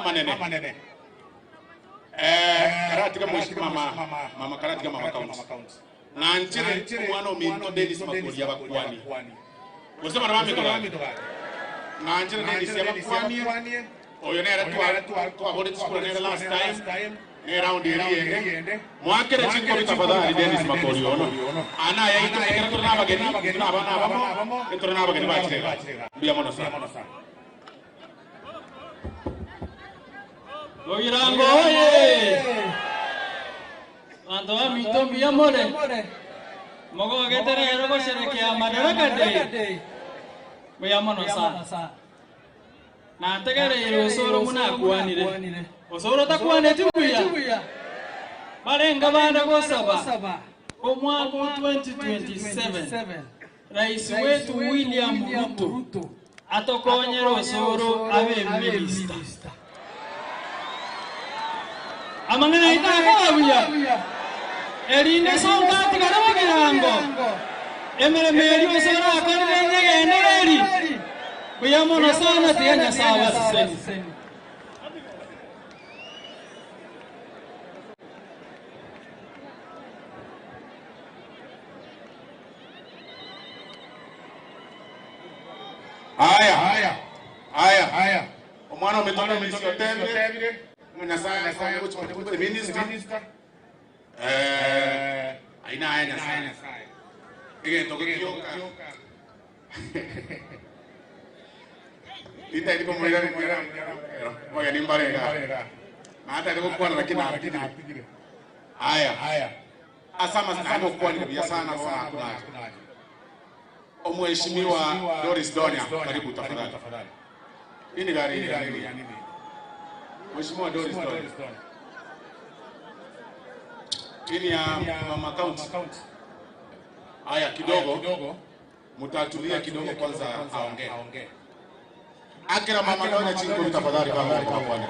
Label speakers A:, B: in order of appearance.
A: Amanene. Eh, karatiga mheshimiwa mama, mama karatiga mama county. Ng'anchere omwana ominto Dennis Makori abakwani. Gose bana baminto gaki. Ng'anchere Dennis abakwanie. Oyo nere twaboreti chikura nere last time. Ne round eri yende. Moakere chinkobi tafadhali Dennis Makori ono. Ana yaito ekero tore nabageni, intwe na abana abamo, etore nabageni bachire igaa. Mbuya mono sana.
B: Bogirango oye! Banto baminto mbuya more? Mogogete rero gosherekea Madaraka Day? Mbuya mono sana. Nategereire osoro buna akwanire. Osoro takwaneti buya? Barenga bande gosaba omwaka o 2027 Rais wetu William Ruto atokonyere osoro abe eminister. Amang'ana aito akoba buya, erinde sonka atigare bogirango, emeremo eria osoro akorire nyegendereri buya mono sana tiga Nyasae abasesenie.
A: Aya, aya, aya. Omwana ominto Dennis otebire ng'a Nyasae akonye gochia koba eminister. Eh, ayio naye Nyasae. Egento gokioka. Tintageti komoiraneria omogeni mbare igaa. Natagete gokwana lakini natigire. Aya. Ase amasiko naende okwanire buya sana bono akwo nache. Omweshimiwa Doris Donya karibu tafadhali. Hii ni gari ya nini? Mheshimiwa Doris Donya. Hii ni ya mama county. Haya kidogo mutatulia kidogo kwanza aongee. Akira mama Donya chinkobi tafadhali kama kwa kwana.